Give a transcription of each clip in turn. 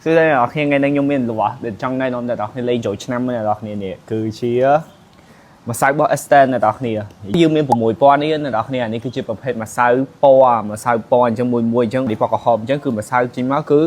សួស្តីអ្នកនរគ្នាថ្ងៃនេះខ្ញុំមានរបស់ដែលចង់ណែនាំអ្នកនរគ្នាលេងចូលឆ្នាំអ្នកនរគ្នានេះគឺជាម្សៅរបស់ Esten អ្នកនរគ្នាយើងមាន6000នេះអ្នកនរគ្នាអានេះគឺជាប្រភេទម្សៅពណ៌ម្សៅពណ៌អញ្ចឹងមួយមួយអញ្ចឹងនេះពណ៌ក្រហមអញ្ចឹងគឺម្សៅចេញមកគឺ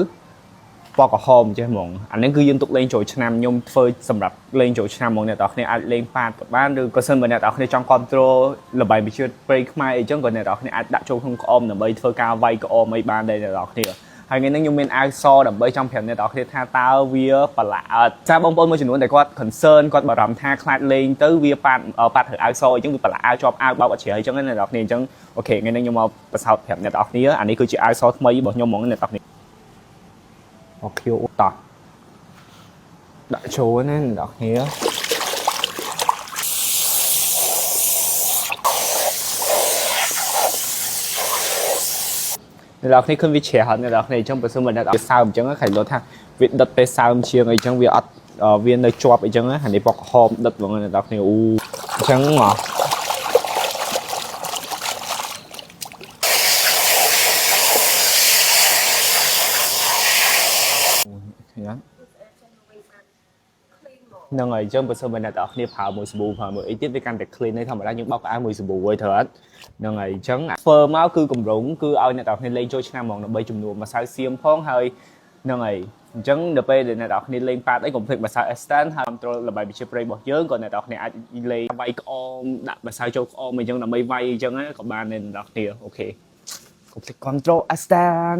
ពណ៌ក្រហមអញ្ចឹងហ្មងអានេះគឺយើងទុកលេងចូលឆ្នាំខ្ញុំធ្វើសម្រាប់លេងចូលឆ្នាំហ្មងអ្នកនរគ្នាអាចលេងប៉ាតក៏បានឬក៏សិនបើអ្នកនរគ្នាចង់ control ល្បែងវិទ្យាព្រៃខ្មែរអីចឹងក៏អ្នកនរគ្នាអាចដាក់ចូលក្នុងក្អមដើម្បីធ្វើការវាយក្អមអីបានដែរអ្នកនរគ្នា ហើយថ្ងៃនេះខ្ញុំមានអាវសដើម្បីចង់ប្រាប់អ្នកនរគ្នាថាតើវាប្រឡាក់អត់ចាបងប្អូនមួយចំនួនដែលគាត់ concern គាត់បារម្ភថាខ្លាចលេងទៅវាប៉ាត់ប៉ាត់ត្រូវអាវសអញ្ចឹងវាប្រឡាក់អាវជាប់អាវបោកអត់ជ្រៅអញ្ចឹងណាអ្នកនរគ្នាអញ្ចឹង OK ថ្ងៃនេះខ្ញុំមកបសោតប្រាប់អ្នកនរគ្នាអានេះគឺជាអាវសថ្មីរបស់ខ្ញុំហ្មងអ្នកនរគ្នាអូខេតោះដាក់ចូលណាអ្នកនរគ្នាអ្នកនរគ្នាឃើញវាជ្រះអត់អ្នកនរគ្នាអញ្ចឹងបើសិនបើអ្នកនរសើមអញ្ចឹងខៃលោថាវាដិតពេលសើមជាងអីចឹងវាអត់វានៅជាប់អីចឹងអានេះពណ៌ក្រហមដិតហ្មងអ្នកនរគ្នាអូអញ្ចឹងមក ឃើញអត់ហ្នឹងហើយអញ្ចឹងបើសិនបើអ្នកទាំងអស់គ្នាប្រើមួយសាប៊ូប្រើមួយអីទៀតវាកាន់តែ clean ហើយធម្មតាយើងបោកក្អៅមួយសាប៊ូហើយត្រូវអត់ហ្នឹងហើយអញ្ចឹងធ្វើមកគឺកម្រងគឺឲ្យអ្នកទាំងអស់គ្នាលេងចូលឆ្នាំហ្មងដើម្បីជំនួសម្សៅសៀមផងហើយហ្នឹងហើយអញ្ចឹងដល់ពេលដែលអ្នកទាំងអស់គ្នាលេងប៉ាតអីកុំភ្លេចម្សៅ Esten ហើយ control ល្បែងវិជាព្រៃរបស់យើងក៏អ្នកទាំងអស់គ្នាអាចលេងវាយក្អមដាក់ម្សៅចូលក្អមអញ្ចឹងដើម្បីវាយអញ្ចឹងក៏បានដែរអ្នកទាំងអស់គ្នា OK កុំភ្លេច control Esten.